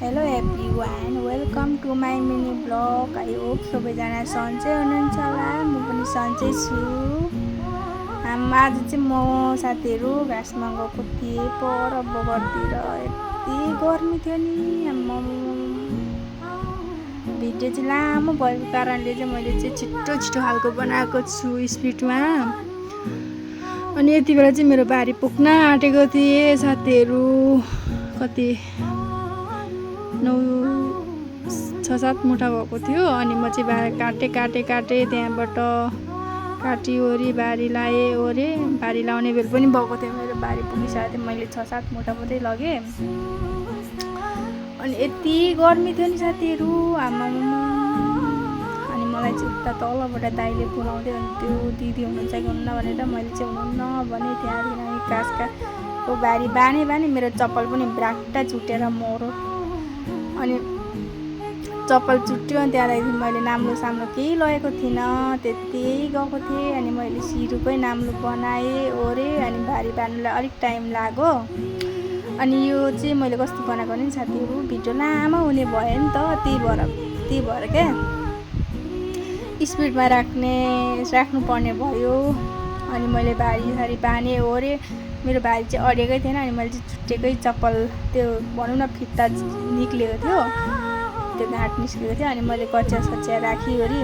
Hello everyone, welcome to my mini vlog. I hope सबैजना सन्चै हुनुहुन्छ होला। म पनि सन्चै छु। आज चाहिँ म साथीहरू घाँसमा गएको थिएँ पर बगरतिर। यति गर्मी थियो नि, भिडियो चाहिँ लामो भएको कारणले चाहिँ मैले चाहिँ छिटो छिटो खालको बनाएको छु स्पिडमा। अनि यति बेला चाहिँ मेरो बारी पुग्न आँटेको थिएँ साथीहरू। कति 6-7 मुठा भएको थियो। अनि म चाहिँ काटेँ त्यहाँबाट काटिओरी बारी लाएँ ओरे। बारी लाउने बेल पनि भएको थियो, मेरो बारी पुगिसकेको थियो। मैले 6-7 मुठा मात्रै लगेँ। अनि यति गर्मी थियो नि साथीहरू, आमामा। अनि मलाई चाहिँ उता तलबाट दाइले बोलाउँदै हुन्थ्यो, दिदी हुनुहुन्छ कि हुन्न भनेर। मैले चाहिँ हुनुहुन्न भने त्यहाँदेखि कासको बारी बाने मेरो चप्पल पनि ब्राक्टा छुटेर मरो। अनि चप्पल चुट्यो। अनि त्यहाँदेखि मैले नाम्लो साम्लो केही लगेको थिइनँ, त्यति गएको थिएँ। अनि मैले सिरुकै नाम्लो बनाएँ ओरे। अनि बारी बान्नुलाई अलिक टाइम लाग्यो। अनि यो चाहिँ मैले कस्तो बनाएको नि साथीहरू, भिडियो लामो हुने भयो नि त, त्यही भएर क्या स्पिडमा राख्नुपर्ने भयो। अनि मैले बारी बाने ओरे। मेरो बारी चाहिँ अडेकै थिएन। अनि मैले चाहिँ छुट्टेकै चप्पल, त्यो भनौँ न फित्ता निक्लेको थियो, त्यो घाँट निस्केको थियो। अनि मैले कचिया राखिओरि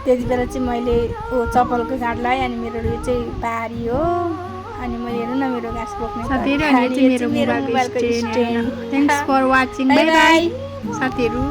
त्यति बेला चाहिँ मैले चप्पलको घाँट लगाएँ। अनि मेरो यो चाहिँ बारी हो। अनि मैले हेर्नु न मेरो घाँस बोक्ने साथीहरू, मेरो मोबाइलको stand. Thanks for watching. Bye bye साथीहरू।